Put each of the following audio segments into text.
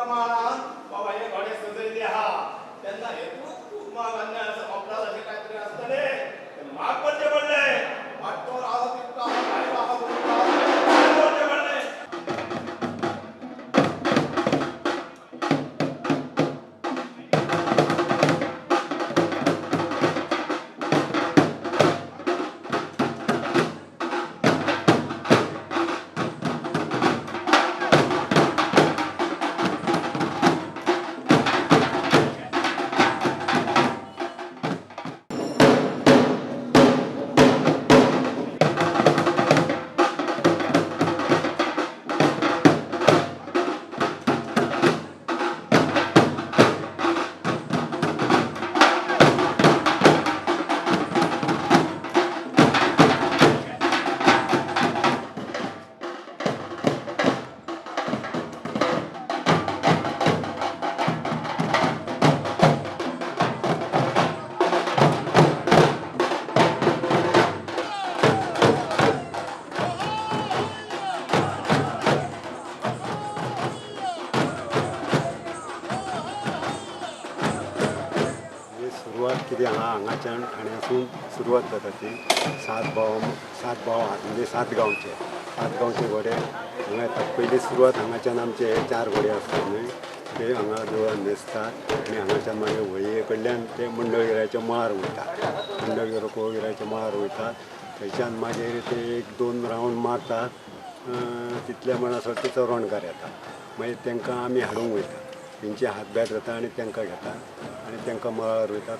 प्रमाणान बाबा हे घोडे सजयल्ले आहा. तेन्ना हेतून खूब माग अन्याय आसा, अपराध अशें कांय तरी आसतले, ते माग करचे पडले. वाटोर आसा तितलो आसा, भायर आसा तितलो आसा, माग करचे पडले. सुरवात कितें आहा हांगाच्यान ठाण्यासून सुरवात जाता ती सात भाव आहात, म्हणजे सात गांवचे घोडे हांगा येतात. पयली सुरवात हांगाच्यान आमचे हे 4 घोडे आसतात न्हय, ते हांगा देवळान न्हेसतात आनी हांगाच्यान मागीर व्हळये कडल्यान ते मंडळगिराच्या मळार वयतात, मंडळगिरो कोळगिराच्या मळार वयतात. थंयच्यान मागीर ते 1-2 रावंड मारतात, तितले म्हणसर ते चोरणकार येता. मागीर तांकां आमी हाडूंक वयता, तेंचे हात बॅट जाता आनी तांकां घेता आनी तांकां मळार वयता.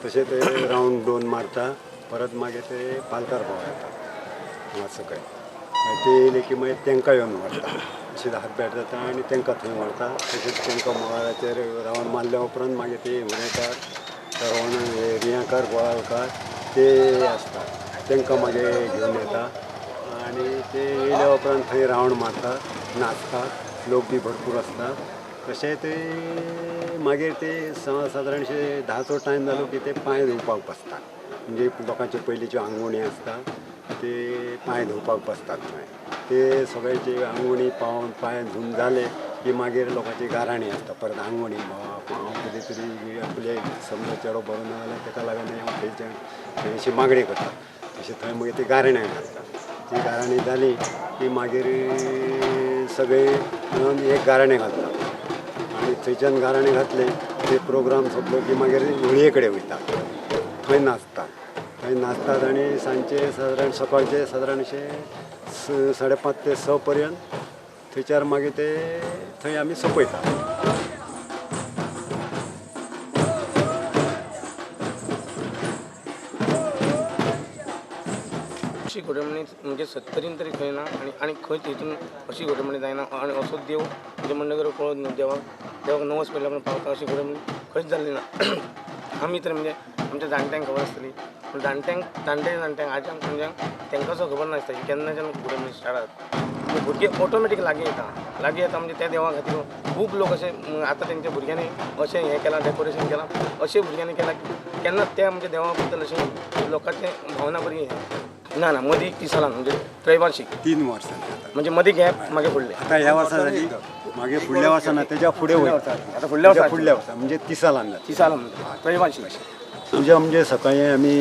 तशें ते रावंड 2 मारता, परत मागीर ते पालकार भाव येता हांगा सकयल. मागीर ते येयले की मागीर तांकां येवन व्हरता, अशें हात बॅट जाता आनी तांकां थंय व्हरता. तशेंच तांकां मळाचेर रावंड मारल्या उपरांत मागीर ते हुरेकार, चरवण, रियांकार, गोळालकार ते आसता, तांकां मागीर घेवन येता आनी ते येयल्या उपरांत थंय रावंड मारतात, नाचतात, लोक बी भरपूर आसतात. तशें ते मागीर ते सादारणशे 10चो टायम जालो की ते पांय धुवपाक बसतात, म्हणजे लोकांचे पयलींच्यो आंगवणी आसता ते पांय धुवपाक बसतात थंय. ते सगळ्यांची आंगवणी पावन पांय धुवन जाले की मागीर लोकांची गाराणी आसता, परत आंगवणी हांव कितें तरी आपले समजा चेडो बरो ना जाल्यार ताका लागून हांव थंयच्यान थंय अशी मागणी करता. तशें थंय मागीर ती गाराण्यां घालता. ती गाराणी जाली की मागीर सगळे मेळून एक गाराणें घालता आनी थंयच्यान गाराणें घातलें ते प्रोग्राम सोंपलो की मागीर होळये कडेन वयता, थंय नाचतात, थंय नाचतात आनी सांजचे सादारण सकाळचे सादारणशे 5:30 ते 6 पर्यंत थंयच्यार मागीर ते थंय आमी सोंपयता. अशी घोडेमोडणी म्हणजे सत्तरीन तरी खंय ना आनी आनी खंयच हितून अशी घोडेमोडणी जायना. आनी असो देव म्हणजे म्हणटकर पळोवन देवाक देवाक नवस पडल्या पण पावता अशी घोडेमोडणी खंयच जाल्ली ना. आमी तर म्हणजे आमच्या जाणट्यांक खबर आसतली, पूण जाणट्यांक जाणटे जाणट्यांक आज्यांक म्हणजे तांकां सुद्दां खबर नासता की केन्नाच्यान घोडेमोडणी स्टार्ट जाता. भुरगे ऑटोमॅटीक लागीं येता, लागीं येता म्हणजे त्या देवा खातीर खूब लोक अशे आतां तेंच्या भुरग्यांनी अशें हें केलां, डेकोरेशन केलां, अशें भुरग्यांनी केलां की केन्ना त्या म्हणजे देवा बद्दल अशें लोकांचें भावना बरी हें ना ना मदीं तिसालान म्हणजे त्रैवार्षिक 3 वर्सां म्हणजे मदीं गॅप मागीर फुडले आतां ह्या वर्सा जाली, मागीर फुडल्या वर्सा ना तेज्या फुडें वयता, आतां फुडल्या वर्सा फुडल्या वर्सा म्हणजे तिसालान जाता, तिसालान त्रैवार्षिक. पुजा म्हणजे सकाळी आमी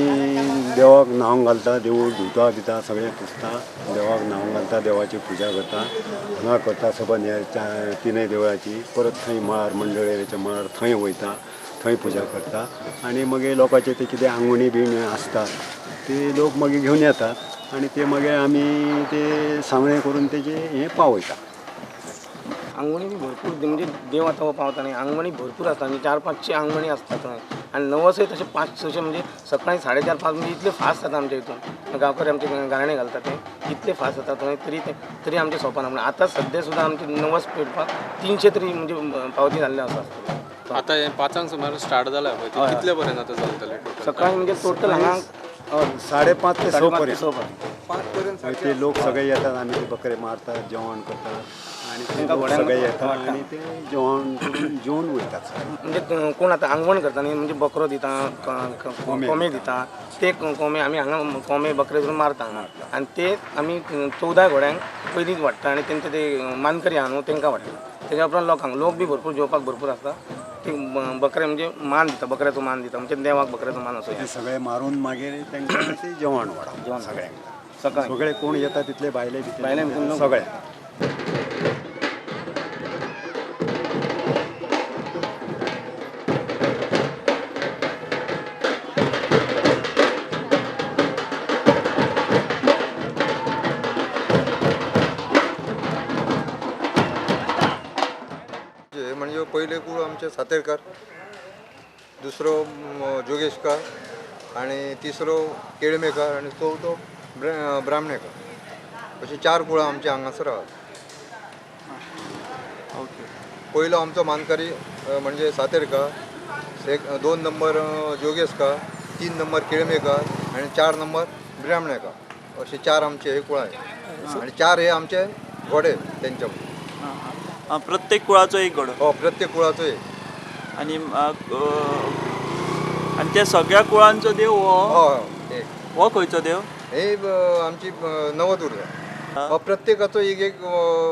देवाक न्हावंक घालता, देवूळ धुता दिता, सगळें पुसता, देवाक न्हावंक घालता, देवाची पुजा करता, हांगा करता सबंद ह्या तिनय देवळाची. परत थंय मळार मंडळेच्या मळार थंय वयता, थंय पुजा करता आनी मागीर लोकांचे ते कितें आंगवणी बिवणी आसता ते लोक मागीर घेवन येतात आनी ते मागीर आमी ते सांगणे करून तेजे हें पावयता. आंगवणी बी भरपूर म्हणजे देव आतां पावता न्ही, आंगवणी भरपूर आसता, म्हणजे 4-5 आंगवणी आसता थंय आनी नवसय तशें 5-6 म्हणजे सकाळी 4:30-5 म्हणजे इतले फास्ट जाता आमच्या हितून गांवकरी आमचे गाराणें घालता ते इतले फास्ट जाता थंय तरी ते तरी आमचें सोंपना. म्हणून आतां सद्या सुद्दां आमचे नवस पेटपाक 300 तरी म्हणजे पावती जाल्ले आसा. आतां हें 5 सुमार स्टार्ट जालां पळय, कितले पर्यंत आतां चलतलें? सकाळी म्हणजे टोटल हांगा 5:30 ते 6 पर्यंत ते लोक सगळे येतात, आमी ते बकरे मारतात, जेवण करतात आनी ते सगळे येतात आनी ते जेवण जेवन वयतात. म्हणजे कोण आतां आंगवण करता न्ही, म्हणजे बकरो दिता, कोंबे दिता, ते कोंबे आमी हांगा कोंबे बकरे धरून मारता हांगा आनी ते आमी 14 घोड्यांक पयलींच वाडटा आनी तेंचे ते मानकरी आहा न्हू तेंकां वाडटा. तेज्या उपरांत लोकांक लोक बी भरपूर जेवपाक भरपूर आसता. ती बकरे म्हणजे मान दिता, बकऱ्याचो मान दिता, म्हणजे देवाक बकऱ्याचो मान असो. ते सगळे मारून मागीर तांकां ते जेवण वाडप जेवण सगळ्यांक. सकाळी सगळे कोण येता तितले बायले बायले भितर लोक. सगळे. म्हणजे पयले कूळ आमचे सातेरकार, दुसरो जोगेशकार आनी तिसरो केळमेकार आनी चवथो ब्राह्मणेकार. अशी 4 कुळां आमचे हांगासर आहात. ओके. पयलो आमचो मानकरी म्हणजे सातेरकार, 2 नंबर जोगेशकार, 3 नंबर केळमेकार आनी 4 नंबर ब्राह्मणेकार. असे 4 आमचे हे कुळां आहेत आनी 4 हे आमचे घोडे तेंच्या. प्रत्येक कुळाचो एक घोडो. हो, प्रत्येक कुळाचो एक. आनी आनी त्या सगळ्या कुळांचो देव हो. हय. हो खंयचो देव? हे आमची नवदुर्गा. प्रत्येकाचो एक एक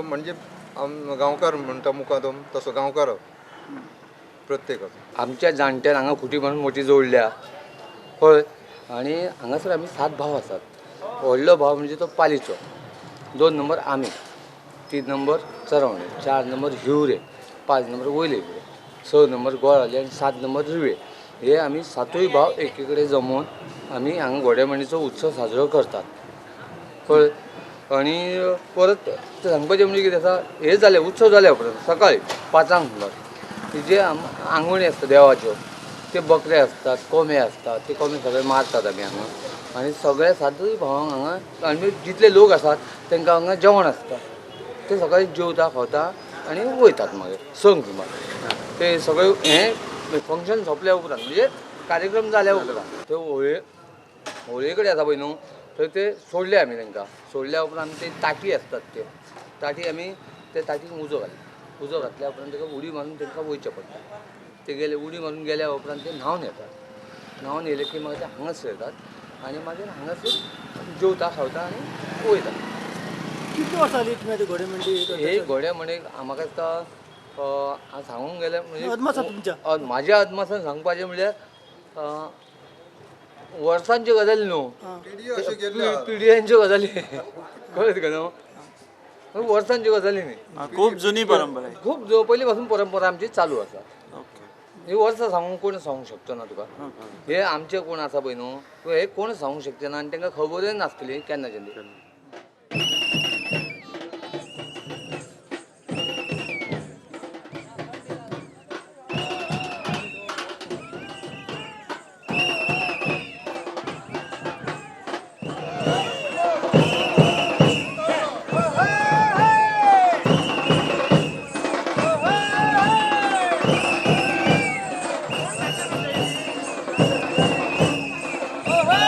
म्हणजे गांवकार म्हणटा मुखादम तसो गांवकार प्रत्येकाचो. आमच्या जाणट्यान हांगा खुटी म्हणून मोठी जोडल्या पळय. आनी हांगासर आमी 7 भाव आसात. व्हडलो भाव म्हणजे तो पालीचो, 2 नंबर आमी, 3 नंबर चरवणे, 4 नंबर हिवरे, 5 नंबर वयले हिवरे, 6 नंबर गोळाले आनी 7 नंबर जुवे. हे आमी 7 भाव एके कडेन जमोवन आमी हांगा घोडेमोडणीचो उत्सव साजरो करतात पळय. आनी परत सांगपाचें म्हणजे कितें आसा, हे जालें उत्सव जाल्या उपरांत सकाळी 5 सुमार जे आंगवणी आसता देवाच्यो, ते बकरे आसतात, कोंबे आसतात, ते कोंबे सगळे मारतात आमी हांगा. आनी सगळे 7 भावांक हांगा आनी जितले लोक आसात तांकां हांगा जेवण आसता. ते सकाळी जेवता खावता आनी वयतात मागीर 6 सुमार. ते सगळे हें फंक्शन सोंपल्या उपरांत म्हणजे कार्यक्रम जाल्या उपरांत ते होळये कडेन आसा पळय न्हू, थंय ते सोडले आमी तांकां. सोडल्या उपरांत ते ताटी आसतात, ते ताटी आमी ते ताटीक उजो घाली. उजो घातल्या उपरांत ताका उडी मारून तांकां वयचें पडटा. ते गेले उडी मारून गेल्या उपरांत ते न्हांवन येतात. न्हांवन येयले की मागीर ते हांगासर येतात आनी मागीर हांगासर जेवता खावता आनी वयता. कितली वर्सां जाली तुमी आतां घोडेमोडणी? हे घोडेमोडणी म्हाका दिसता सांगूंक गेल्यार म्हणजे अदमासान तुमच्या, म्हाज्या अदमासान सांगपाचें म्हणल्यार वर्सांच्यो गजाली न्हू, पिढयांच्यो गजाली. कळ्ळें तुका न्हू, वर्सांच्यो गजाली न्ही, खूब जुनी परंपरा, खूब पयलीं पासून परंपरा आमची चालू आसा. ही वर्सां सांगूंक कोण सांगूंक शकचो ना तुका. हे आमचे कोण आसा पळय न्हू, हे कोण सांगूंक शकचे ना आनी तांकां खबरूय नासतली केन्नाच्यान ती. Oh, hey!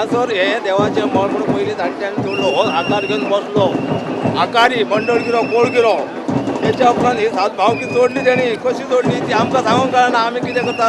हांगासर हे देवाचें मळ म्हणून पयलीं जाणट्यांनी जोडलो हो आकार घेवन बसलो आकारी मंडळगिरो कोळगिरो. तेच्या उपरांत ही सात भावकी जोडली तेणी कशी जोडली ती आमकां सांगूंक कळना. आमी कितें करता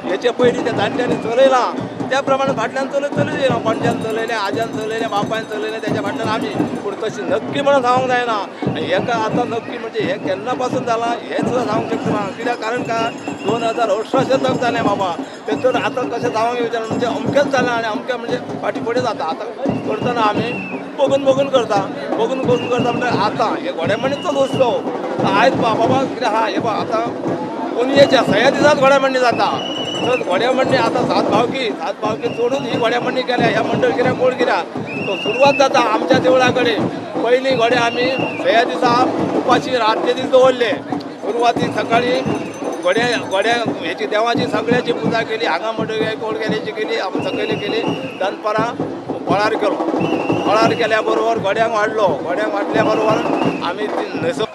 हेचे पयलीं त्या जाणट्यांनी चलयलां त्या प्रमाणे फाटल्यान चलयत चलयत येयला. पणज्यान चलयलें, आज्यान चलयलें, बापायन चलयलें, तेच्या फाटल्यान आमी. पूण तशी नक्की म्हणून सांगूंक जायना. हेका आतां नक्की म्हणजे हें केन्ना पासून जालां हें सुद्दां सांगूंक शकना. कित्याक कारण काय 2018 तक जालें बाबा. तेतून आतां कशें सांगूंक येवचें म्हणजे अमकेंच जालें आनी अमकें म्हणजे फाटीं फुडें जाता. आतां करतना आमी बघून बघून करता, बघून बघून करता. म्हणजे आतां हे घोडेमंडीचोच उत्सव आयज बाबा कितें आहा हे पळय आतां पुनयेच्या सया दिसाच घोडेमंडी जाता. तर घोडेमंडी आतां सात भावकी चोडून ही घोडेमंडी केल्या ह्या मंडळगिऱ्या कोळगिऱ्या. तो सुरवात जाता आमच्या देवळा कडेन. पयलीं घोडे आमी सया दिसा उपाशी रातचे दीस दवरले. सुरवातीक सकाळी घोड्या घोड्या हेची देवाची सगळ्याची पुजा केली. हांगा मंडळगिऱ्या कोळगिऱ्याची केली, आमी सकयली केली. दनपारां फळार केलो. फळार केल्या बरोबर घोड्यांक वाडलो. घोड्यांक वाडल्या बरोबर आमी न्हंयसो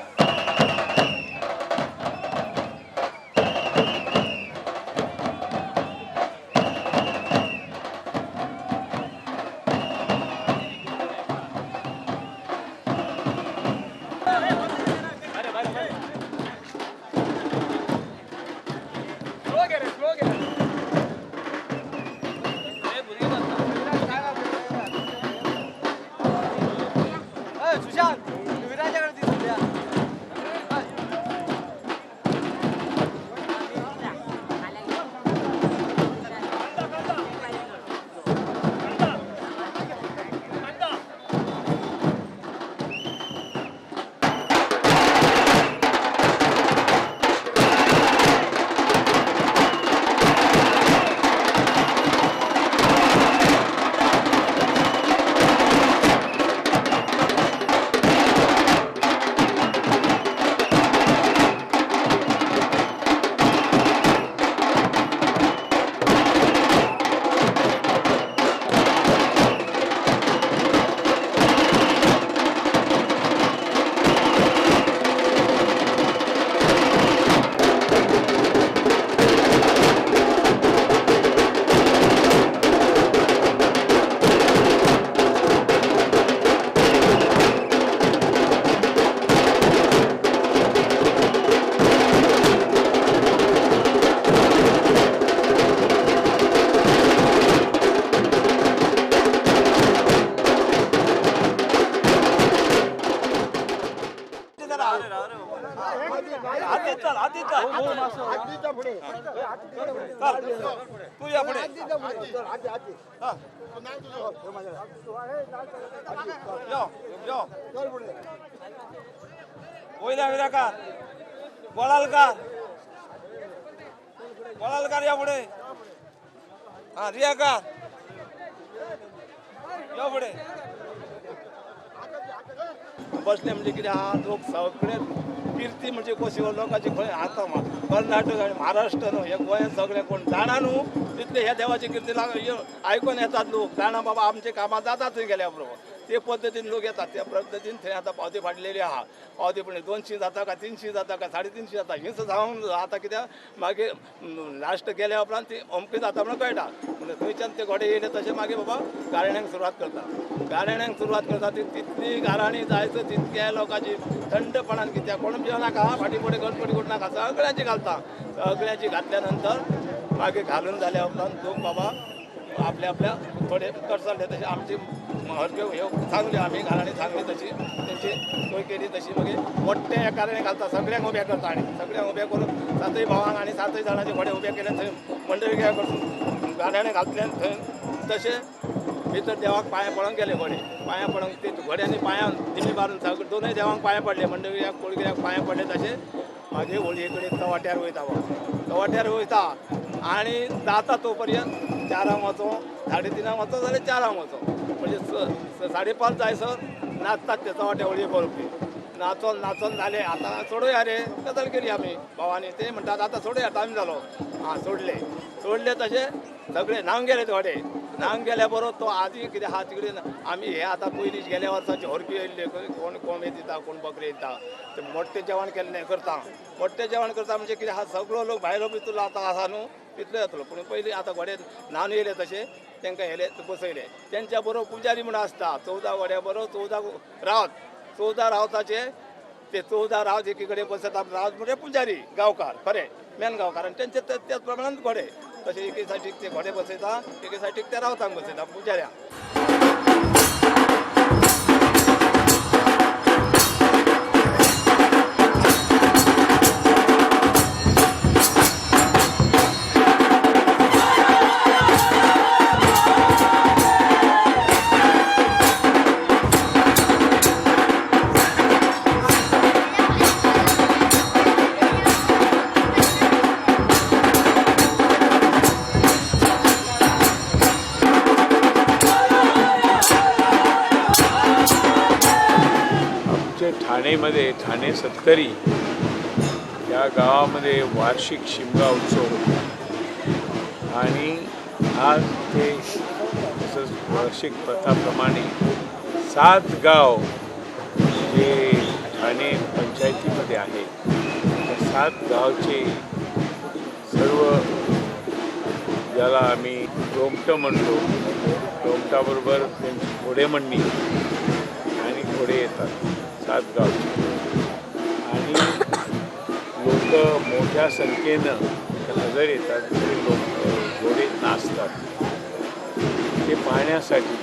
गोळालकार या पुढे. हा रियाकार या पुढे बसले. म्हणजे कितें आहा लोक सगळे किर्ती म्हणजे कशी लोकांची खंय आतां कर्नाटक आनी महाराष्ट्र न्हू हे गोंयांत सगळे कोण जाणा न्हू तितले ह्या देवाची किर्ती लाग आयकून येतात लोक. जाणा बाबा आमचे कामां जातात थंय गेल्या बरोबर ते पद्दतीन लोक येतात. त्या पद्दतीन थंय आतां पावती फाडलेली आहा. पावती पडली 200 जाता काय 300 जाता काय 350 जाता हें जावन आतां कित्याक मागीर लास्ट गेल्या उपरांत ती अमकी जाता म्हणून कळटा. म्हणजे थंयच्यान ते घोडे येयले तशें मागीर बाबा गाराण्यांक सुरवात करता. गाराण्यांक सुरवात करता ती तितली गाराणी जायचो तितक्या लोकांची थंडपणान कित्याक कोण जेवनाका फाटीं फुडें गणपती करूं नाका सगळ्यांची घालता. सगळ्यांची घातल्या नंतर मागीर घालून जाल्या उपरांत लोक बाबा आपल्या आपल्या थोडे करसाले तशें आमची हरक्यो ह्यो सांगल्यो आमी घाराणी सांगली तशी तेंची सोय केली तशी मागीर मोठ्ठे एका गाराणे घालता सगळ्यांक उबे करता आनी सगळ्यांक उबे करून सातय भावांक आनी सातय जाणांचे घोडे उबे केले थंय मंडळी करून गाराणे घातले थंय तशें भितर देवाक पांयां पडोंक गेले. घोडे पांयां पडोंक ते घोड्यांनी पांयां दिमी मारून सगळे दोनूय देवांक पांयां पडले. मंडळीक कोळगिऱ्याक पांयां पडले तशें मागीर होळये कडेन चवाट्यार वयता बाबा. चवाट्यार वयता आनी जाता तो पर्यंत 4 वचो 3:30 वचो जाल्यार 4 वचो म्हणजे 5:30 जायसर नाचतात ते चवाट्या होळये बरोवपी. नाचोन नाचोन जाले आतां सोडया रे गजाल केली आमी भावांनी. ते म्हणटात आतां सोडया टायम जालो. आं सोडले सोडले तशें सगळे न्हावंक गेले थोडे. न्हावंक गेल्या बरोबर तो आदी कितें आहा तिकडे आमी हे आतां पयलीं गेल्या वर्साची हरकी येयल्ले कोण कोंबे दिता कोण बकरे दिता ते मोठें जेवण केल्लें करता. मोठें जेवण करता म्हणजे कितें आहा सगळो लोक भायलो भितरलो आतां आसा न्हू तितलो येतलो. पूण पयलीं आतां घोडे न्हावन येयले तशें तांकां हेले बसयले. तेंच्या बरोबर पुजारी म्हूण आसता. 14 घोड्या बरोबर 14 रावत, 14 रावताचे ते 14 रावत एकी कडेन बसतात. रावत म्हणजे पुजारी गांवकार, खरें मेन गांवकार, आनी तेंचे त्याच प्रमाणान घोडे. तशें एके सायडीक ते घोडे बसयता, एके सायडीक ते रावतांक बसयता पुजाऱ्यांक. ठाणेमध्ये ठाणे सत्तरी या गावामध्ये वार्षिक शिमगा उत्सव होतो आणि आज ते तसंच वार्षिक प्रथाप्रमाणे 7 गाव जे ठाणे पंचायतीमध्ये आहे त्या 7 गावचे सर्व, ज्याला आम्ही रोमटं म्हणतो, रोमटाबरोबर त्यांची घोडेमंडणी आणि घोडे येतात 7 गावचे, आणि लोक मोठ्या संख्येनं हजर येतात. ते लोक घोडे नाचतात ते पाहण्यासाठी.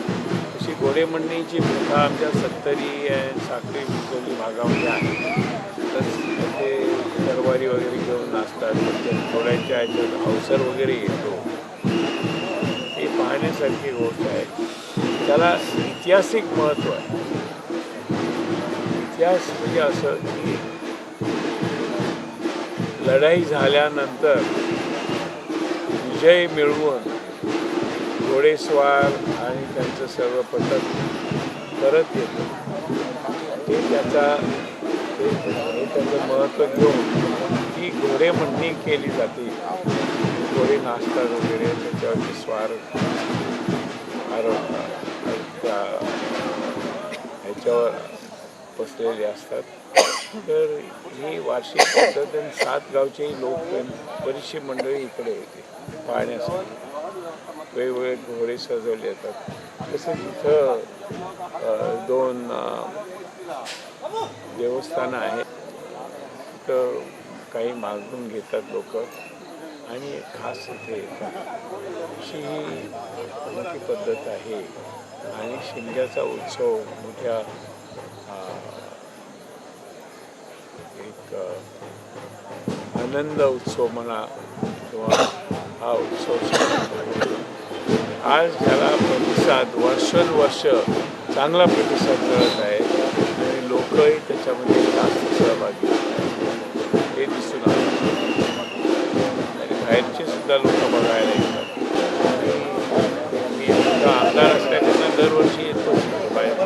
अशी घोडेमंडणीची प्रथा आमच्या सत्तरी आणि साखळी चिंचोली भागामध्ये आहे. तर ते तरवारी वगैरे घेऊन नाचतात, त्यांच्या घोड्यांच्या ह्याच्यात अवसर वगैरे येतो. हे पाहण्यासारखी गोष्ट आहे. त्याला ऐतिहासिक महत्त्व आहे. इतिहास म्हणजे असं की लढाई झाल्यानंतर विजय मिळवून घोडेस्वार आणि त्यांचं सर्व पथक परत येतं. ते त्याचा ते त्याचं महत्त्व घेऊन ती घोडेमंडणी केली जाते. घोडे नाचतात वगैरे, त्याच्यावरती स्वार आरोपतात, त्या ह्याच्यावर बसलेले असतात. तर ही वार्षिक पद्धत आणि 7 गावचेही लोक, बरीचशी मंडळी इकडे येते पाहण्यासाठी. वेगवेगळे घोडे सजवले जातात. तसंच इथं 2 देवस्थानं आहेत. तिथं काही मागून घेतात लोक आणि खास इथे येतात. अशी ही मोठी पद्धत आहे. आणि शिमग्याचा उत्सव मोठ्या एक आनंद उत्सव म्हणा किंवा हा उत्सव आज त्याला प्रतिसाद वर्षानुवर्ष चांगला प्रतिसाद मिळत आहे आणि लोकही त्याच्यामध्ये जास्त सहभागी होत आहेत हे दिसून आलं. आणि बाहेरचे सुद्धा लोक बघायला येतात. आणि मी आमदार असल्याकारणानं दरवर्षी येतो बाहेर.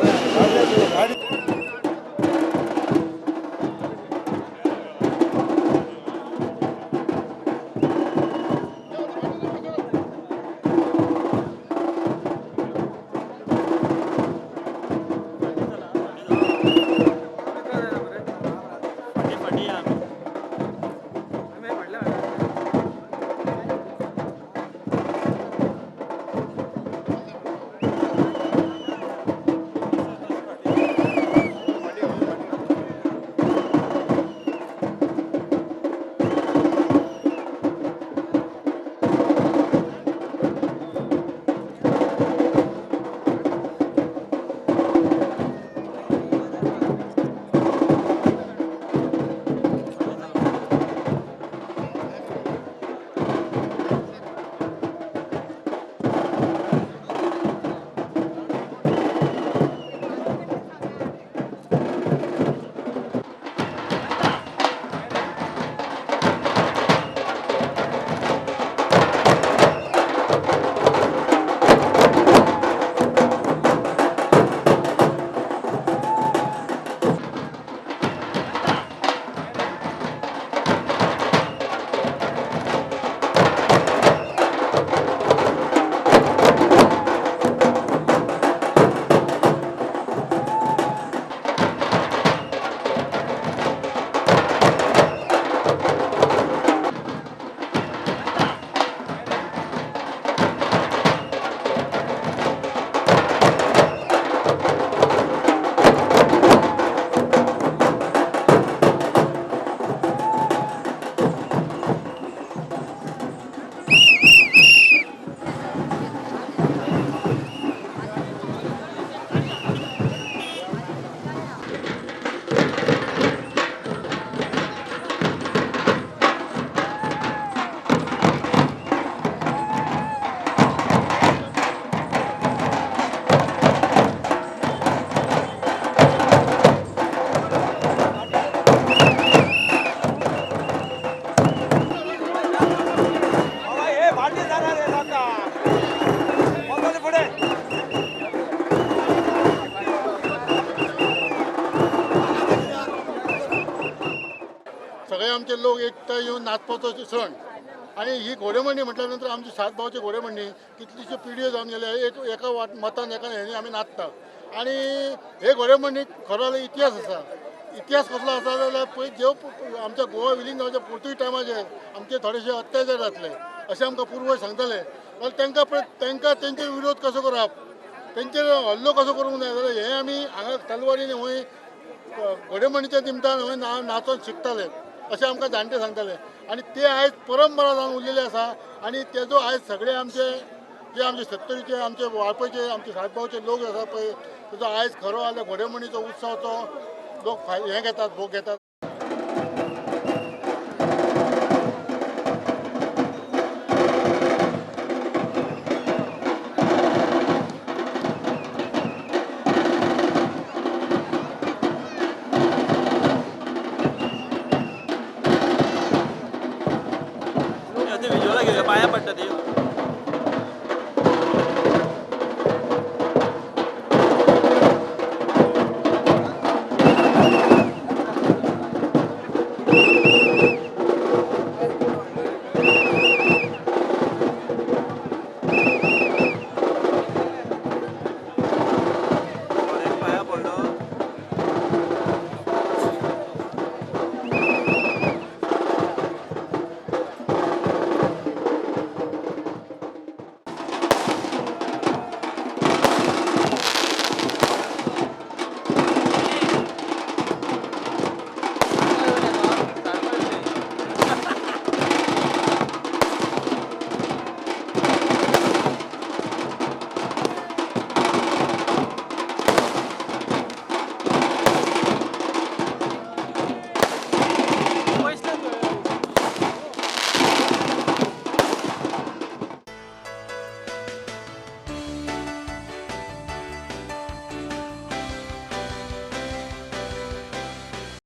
आमचे लोक एकठांय येवन नाचपाचो सण. आनी ही घोडेमोडणी म्हटल्या नंतर आमची सात भावाची घोडेमोडणी कितलीश्यो पिढयो जावन गेल्या, एक एका वाट मतान एका हेणी आमी नाचता. आनी हे घोडेमोडणीक खरो जाल्यार इतिहास आसा. इतिहास कसलो आसा जाल्यार पळय, जेव आमच्या गोवा विलीन जावच्या पोर्तुगीज टायमाचेर आमचे थोडेशे अत्याचार जातले अशें आमकां पुर्वज सांगताले. जाल्यार तांकां पळय तांकां तेंचेर विरोध कसो करप, तेंचेर हल्लो कसो करूंक जाय, जाल्यार हें आमी हांगा तलवारीन हूंय घोडेमोडणीच्या निमतान हूंय नाचोन शिकताले अशें आमकां जाणटे सांगताले. आनी ते आयज परंपरा जावन उरलेले आसा. आनी तेजो आयज सगळे आमचे जे आमचे सत्तरीचे, आमचे वाळपयचे, आमचे सातभावचे लोक आसा पळय, तेजो आयज खरो जाल्यार घोडेमोडणीचो उत्सव तो लोक हें घेतात, भोग घेतात.